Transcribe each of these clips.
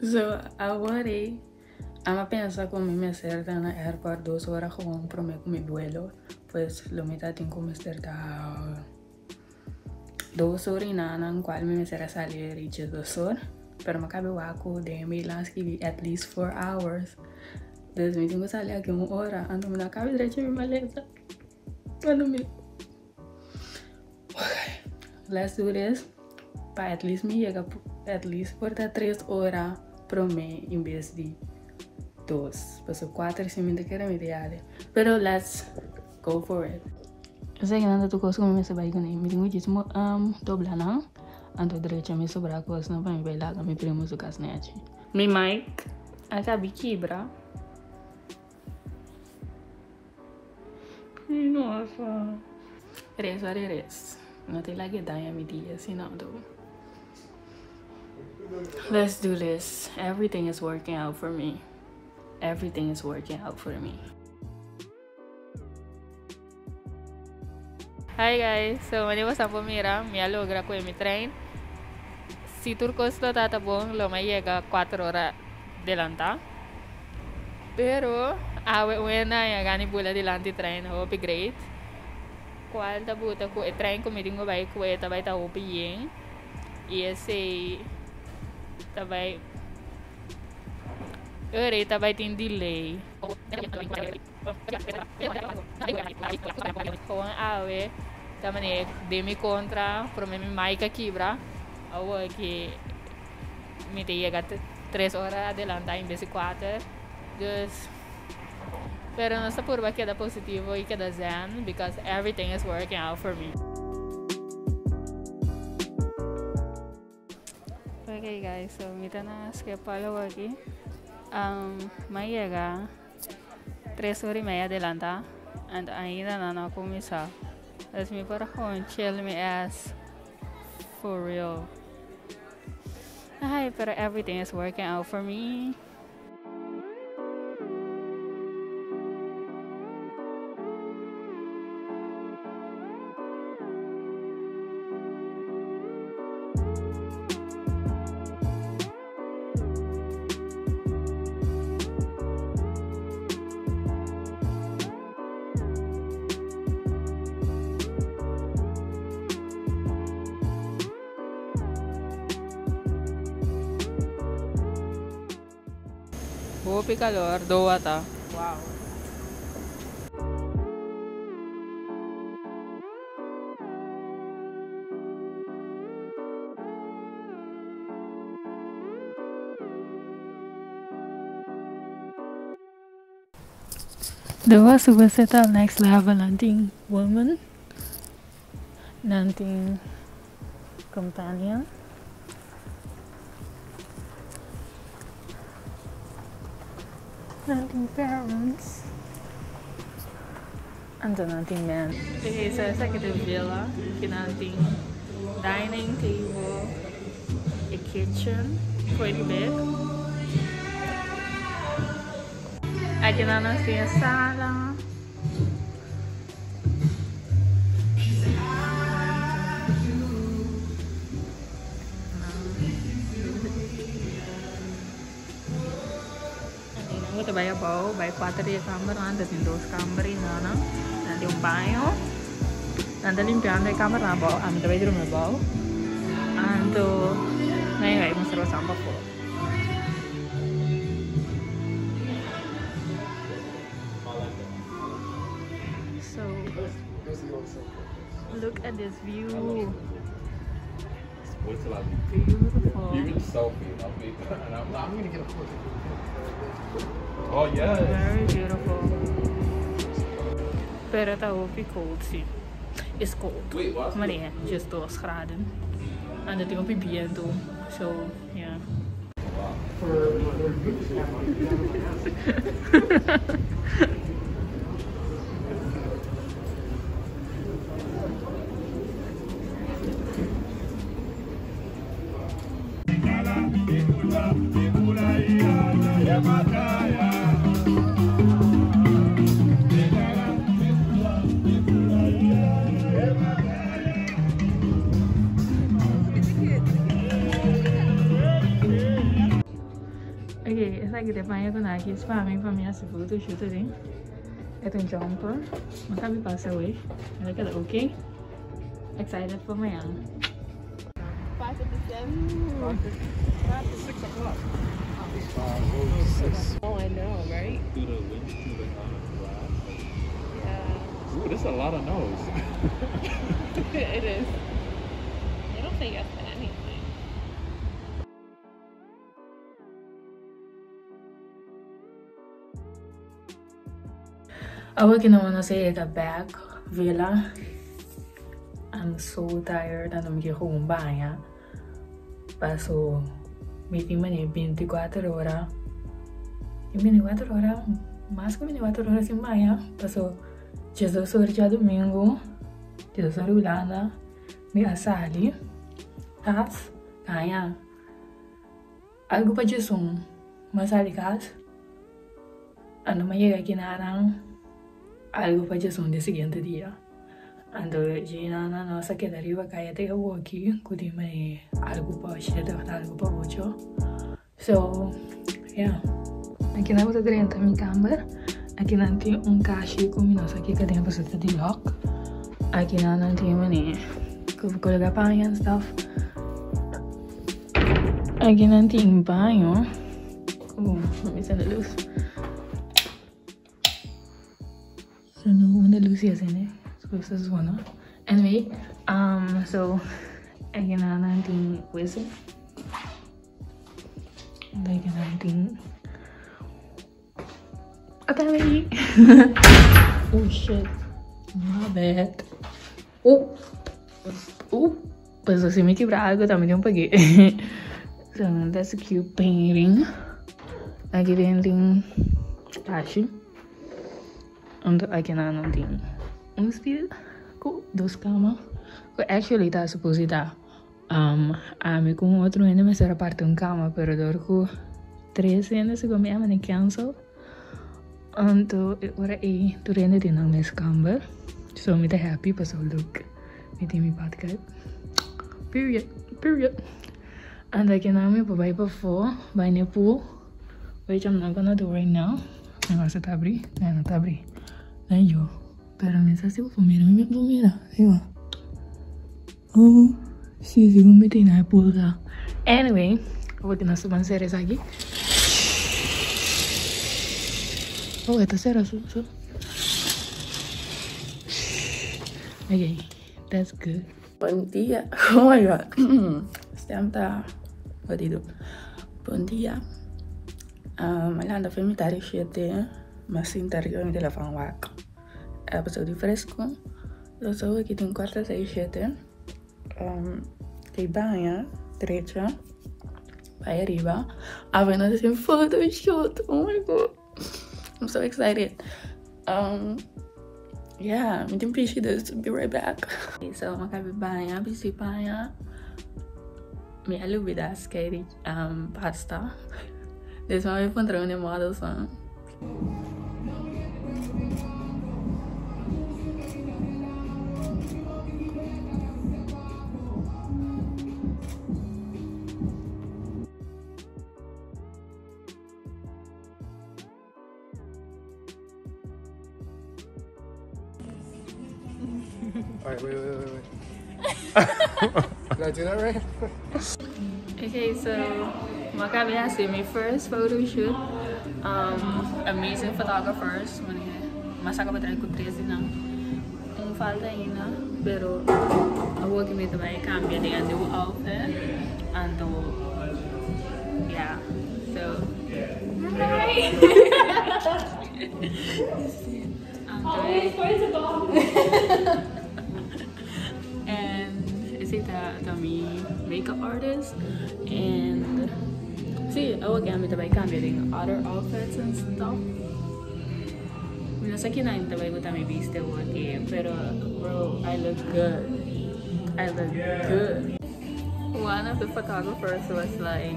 So awor ei a pensa ku mi mester ta na airport dos ora gewoon prome ku mi buelo. Pues lo mi ta tin ku mester ta dos or y nanan cual mi mester a sali richi 2 or. Pero mi a cabe wak ku den mi lan skibi at least 4 hours. Dus mi tin ku sali aki un ora. Anto mi no a cabe drecha mi maleta. Cuando mi. Okay, let's do this. Pa at least mi yega at least por ta 3 ora prome en bes di 2. Paso 4 si mi ta kere mi ta yale. Pero let's go for it. Esaki nan ta tur kos ku mi mester bai kuné. Mi tin ku djis dobla nan. Anto drecha mi sobra kosnan pa mi bai laga mi primo su kas nechi. Mi mic a kabi kibra. Nossa. It is what it is. No te lage daña mi dia, sino though. Let's do this. Everything is working out for me. Everything is working out for me. Hi guys, so manera boso por mira, mi a logra ku mi trein. Si tur kos lo ta bon, lo mi yega 4 ora delantá. Pero awe un a gana bula dilanti trein, hopi great. Kual ta buta ku e trein ku mi tin ku bai ku e ta bai ta hopi yen. I esei ta bai ora ta bai tin delay. Gewoon awe ta manera den mi kontra, promé mi mic a kibra. Awor ku mi ta yega 3 ora adelantá en bes di 4. Dus pero nos ta purba keda positivo i keda zen because everything is working out for me. Okay guys, so mi ta na Schiphol aki. Mi a yega 3 ora i mei adelantá and ainda nan no a kuminsá. Dus mi por gewoon chill mi ass for real. Ay, pero everything is working out for me. Hopi kalor, Doha ta. Wow. Doha super set next level nan tin woman, nan tin companion. Nan tin parents. Anto nan tin man. Okay, so esaki ta villa. Ku nan tin dining table, a kitchen, pretty big. Aki nan tin sala. Nan ta bai abou, bai kuater di e kamber, nan tin dos kamber i nan nan tin un baño. Nan ta limpiando e kamber nan abou, ami ta bai drumi abou. Anto nan a bai mustra boso pafó. So look at this view. Wait till I Beautiful. You can selfie and I'll be and I'm I'm gonna get a portrait. Oh yes. Very beautiful. Pero ta hopi cold, sí. It's cold. Wait, what? Maar nee, just 2 graden. En het is hopi biento. So, yeah. For you. Esaki ta e paña ku nan a kies pa mi pa mi hasi photoshoot aden. E ta un jumper. No kabi pasa away. Mi ta keda ok. Excited pa mañana. Awor ki nos a yega bek villa I'm so tired anto mi ke gewoon baña paso mi tin mane binticuater ora tin binticuater ora mas ku binticuater ora sin baña paso diesdos ora djadumingu diesdos ora Hulanda mi a sali kas baña. Algu pa djesun m'a sali kas, anto m'a yega kinanan algu pa djesun di siguiente dia. Anto dje nan nos a keda riba kaya te awoki ku tin mane algu pa shete òf algu pa ocho. So, yeah. Akinan bo ta drenta mi kamber. Akinan tin un kashi ku mi no sa kiko den pasobra ta di lòk. Akinan nan tin mane ku bo kologa paña en stuff. Aki nan tin baño. Oh, let me send the luz. So no unda luz ya sende. So this is one. Anyway, so aki nan tin wc. Aki nan tin Atami. Oh shit. My bad. Oh. Oh. Pues si mi kibra algo tambe tin un pag'é. So that's a cute painting. Aki den tin tashi. Anto aki nan nan tin un stoel ku dos kama. Ku actually ta supose ta ami ku un otro hende mester a parti un kama pero dor ku tres hende segun mi a manda cancel. Anto e ora ei tur hende tin nan mes kamber. So mi ta happy pasobra look mi tin mi badkuip. Period, period. Anto akinan mi por bai pafó bai na e pool which I'm not gonna do right now. Mi wak si ta abri, no no ta abri. No yo, pero mi sa si bo por mira, mi por mira, si bo. Oh, si segun mi tin na e pool ta. Anyway, awor ki nos ta ban sera esaki. Oh, e ta sera so so. Okay, that's good. Bon dia. Oh my god. Stem ta jodido. Bon dia. Um, a landa foi mitad di shete, mas sinta riba mi telefon wak. Episode di fresco. Los ojo aki tin cuarta seis shete. Kay baña drecha bai ariba. Awe nos haci un photoshoot. Oh my god. I'm so excited. Yeah, mi tin pishi dus be right back. So mi a caba di baña, bisti paña. Mi a lubida skei pasta. Dus mi a bai puntra un di models nan. Alright, wait, wait, wait, wait. Did I do that right? Okay, so mi a caba di haci mi first photo shoot. Amazing photographers. Mi a saca pa trae cu tres di nan. Un falta ainda, pero awor cu mi ta bay cambia den a new outfit. Anto, yeah, so, hi! And esey ta mi makeup artist and si awor ke ami ta bai cambia den other outfits and stuff. Mi no sa kinan ta bai gusta mi bisti awor ke pero bro I look good I look good. One of the photographers was like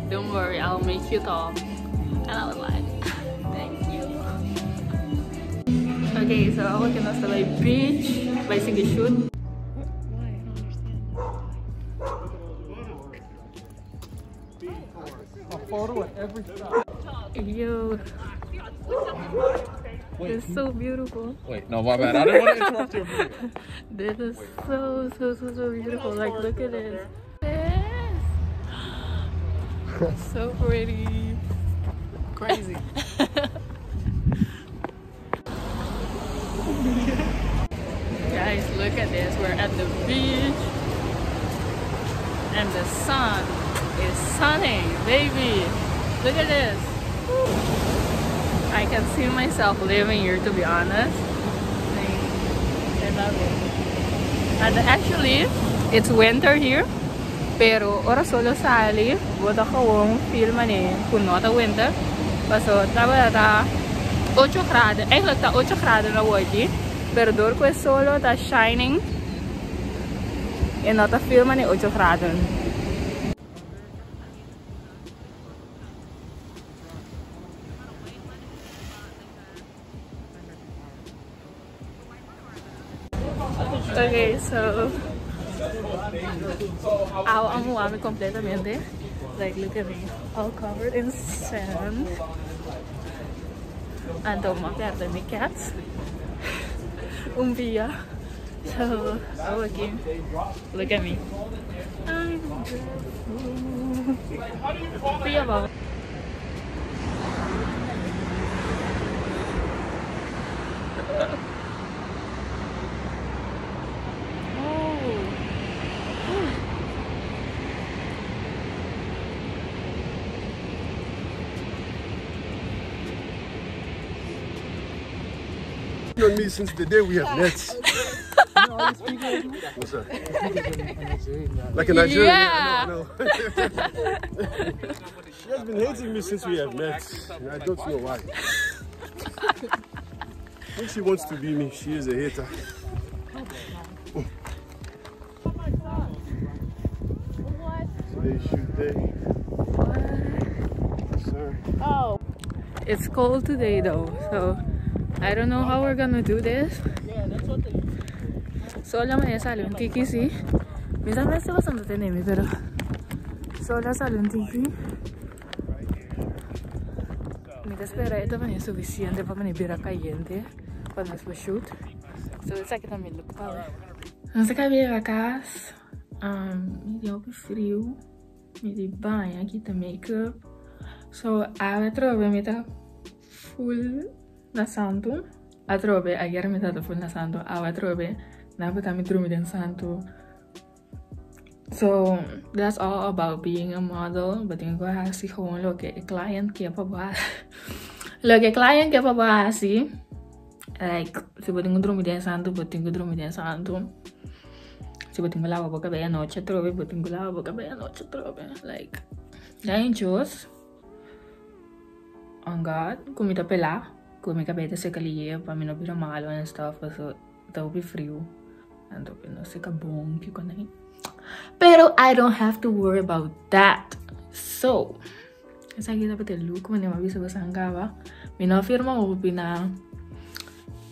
don't worry I'll make you tall and I was like thank you. Okay, so awor ke nos ta bai beach bai sigui shoot. A photo at every stop. Yo. It's so beautiful. Wait, no, my bad. I didn't want to interrupt your video. This is so, so, so, so beautiful. Like, look at this. This. So pretty. Crazy. Guys, look at this. We're at the beach. And the sun is sunny, baby. Look at this. I can see myself living here, to be honest. Like, I love it. And actually, it's winter here. Pero ora solo sali, bo ta gewoon feel mane ku no ta winter. Paso tabata 8 graden. Eigenlijk ta 8 graden na aki, pero door ku e solo ta shining e no ta feel mane 8 graden. Okay, so awa a muha mi completamente. Like, look at me, all covered in sand. Anto m'a perde mi cat un dia. So, awa aki. Look at me. I'm Pia bou. You and me since the day we have met. What's that? Like a Nigerian? Yeah. Yeah, I know. I know. She has been hating me since we have met. And I don't know why. I think she wants to be me. She is a hater. Today shoot day. Yes, sir. Oh. It's cold today though, so I don't know how we're gonna do this. Solo me sale un tiki, sí. Mi sa mester bastante tene mi, pero solo sale un tiki. Mi ta spera e ta bani suficiente pa bani bira cayente pa nos por shoot. So esaki ta mi look pa awe. Nos a caba yega cas. Mi tin hopi friu. Mi di baña, kita make-up. So awe atrobe mi ta full na santu. Atrobe, ayer mi tabata full na santu. Awe atrobe na bota mi drumi den santu. So that's all about being a model. Bo tin ku hasi gewoon loke e client ke pa bo hasi. Loke e client ke pa bo hasi. Like, si bo tin ku drumi den santu, bo tin ku drumi den santu. Si bo tin ku laba bo kabei anochi atrobe, bo tin ku laba bo kabei anochi atrobe. Like, den djos, on God, ku mi ta pelá, ku mi kabei ta seka liye pa mi no bira malo en stuff, paso ta hopi friu, anto mi no seka bon kiko nai. Pero I don't have to worry about that. So, esaki tabata e look ku mi a bisa boso kaba. Mi no a firma hopi na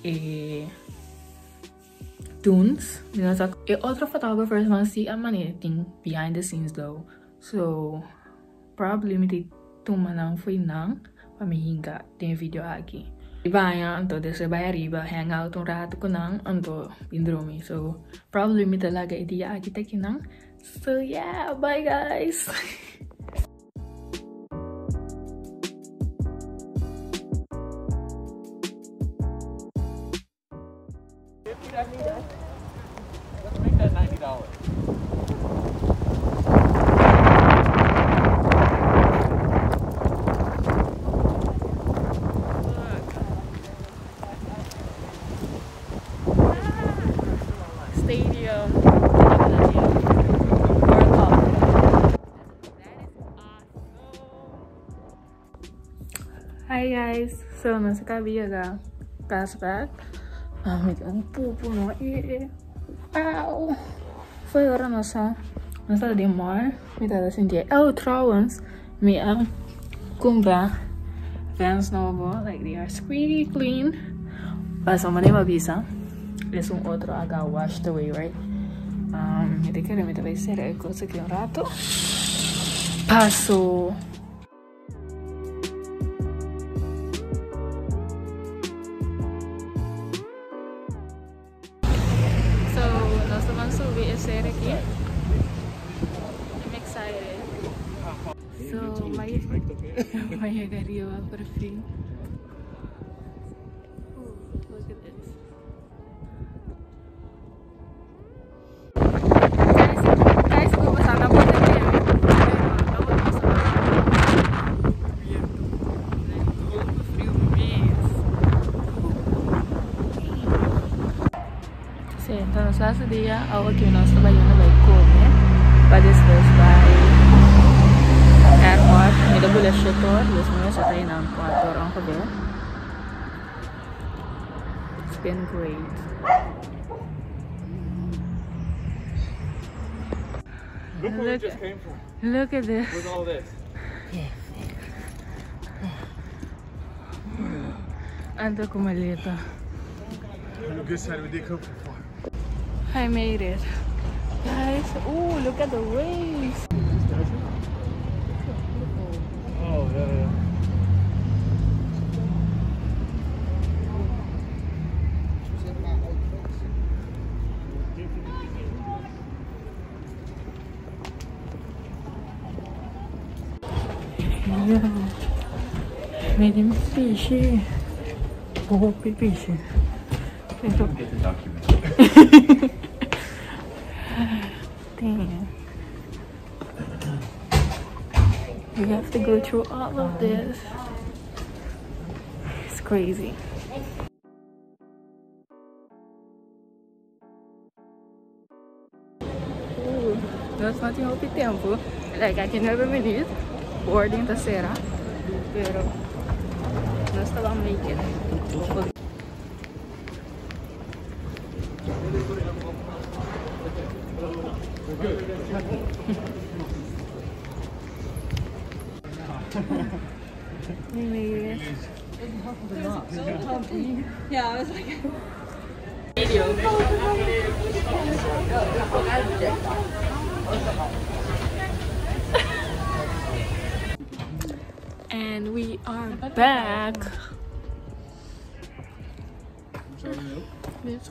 e dunes. Mi no sa e otro photographers nan si a manera tin behind the scenes though. So, probably mi tin tuma nan fo'i nan pa mi hinka den e video aki. Mi baña anto despues bai ariba hang out un rato ku nan anto bin drumi. So probably mi ta laga e dia aki ta kinan. So yeah, bye guys. Let's make that $90. Stadium. World Cup. Hi guys, so nos a caba yega cas bek. Mi tin un pupu no e Wow! Foi ora nos a nos tabata den mall mi tabata sinti oh trouwens mi a cumpra Vans nobo like they are squeaky clean pasobra mi a bisa esun otro a got washed away right mi ta kere mi ta bay cera e cos aki un rato paso. excited. So, m'a yega ariba por fin. Ooh, look at this. Guys, guys, ku boso no por tende mi, pero tabata pasa bientu. Hopi friu mes. Sí, enton nos laatste dia awo ki nos ta bayendo bai come pa despues bai airport. Mi ta bula shetor, dus mi mester ta einan cuater ongeveer. It's been great. Look where we just came from. Look at this. With all this. Anto ku maleta. On the good side, we did come from far. I made it. Guys, ooh, look at the waves. Oh, yeah. Yo, mi tin pishi. Hopi pishi. Pero Get the document. Damn. We have to go through all of this. It's crazy. Ooh, nos no tin hopi tempo. Like aki 9 minuut. Boarding ta cera. Pero nos ta ban make it. Hopefully. We made it. Yeah, I was like. Video. And we are back. Dit is.